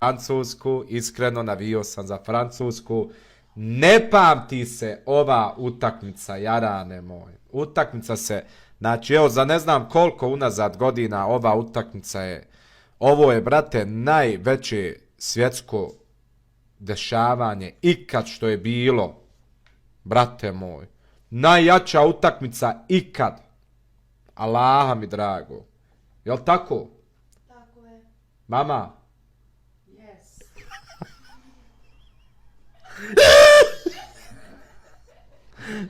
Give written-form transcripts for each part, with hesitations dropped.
Francusku, iskreno navio sam za Francusku. Ne pamti se ova utakmica, jarane moj. Utakmica se, znači evo za ne znam koliko unazad godina ova utakmica je, ovo je, brate, najveće svjetsko dešavanje ikad što je bilo, brate moj. Najjača utakmica ikad. Allaha mi drago. Jel tako? Tako je. Mama? Yes.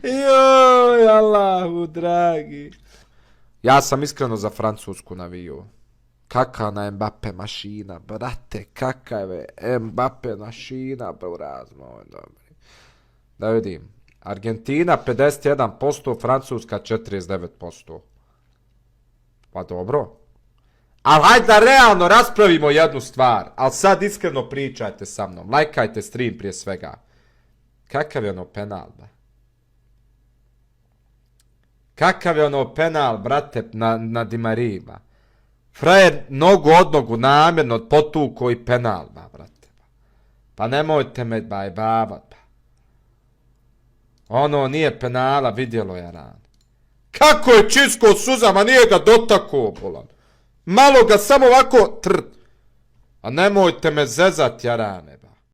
Joj, Allahu dragi. Ja sam iskreno za Francusku navio. Kaka na Mbappe mašina, brate, kakav je Mbappe mašina, buraz moj dobri. Da vidim. Argentina 51%, Francuska 49%. Pa dobro. Ali hajde da realno raspravimo jednu stvar. Ali sad iskreno pričajte sa mnom. Lajkajte stream prije svega. Kakav je ono penal, ba? Kakav je ono penal, brate, na Di Mariji, ba? Frajer nogu od nogu namjerno potuko i penal, ba, brate. Pa nemojte me babat, ba. Ono nije penala, vidjelo je ran. Kako je čisto suzama, nije ga dotako, bolan. Malo ga samo ovako trt. A nemojte me zezat, jarane, ba.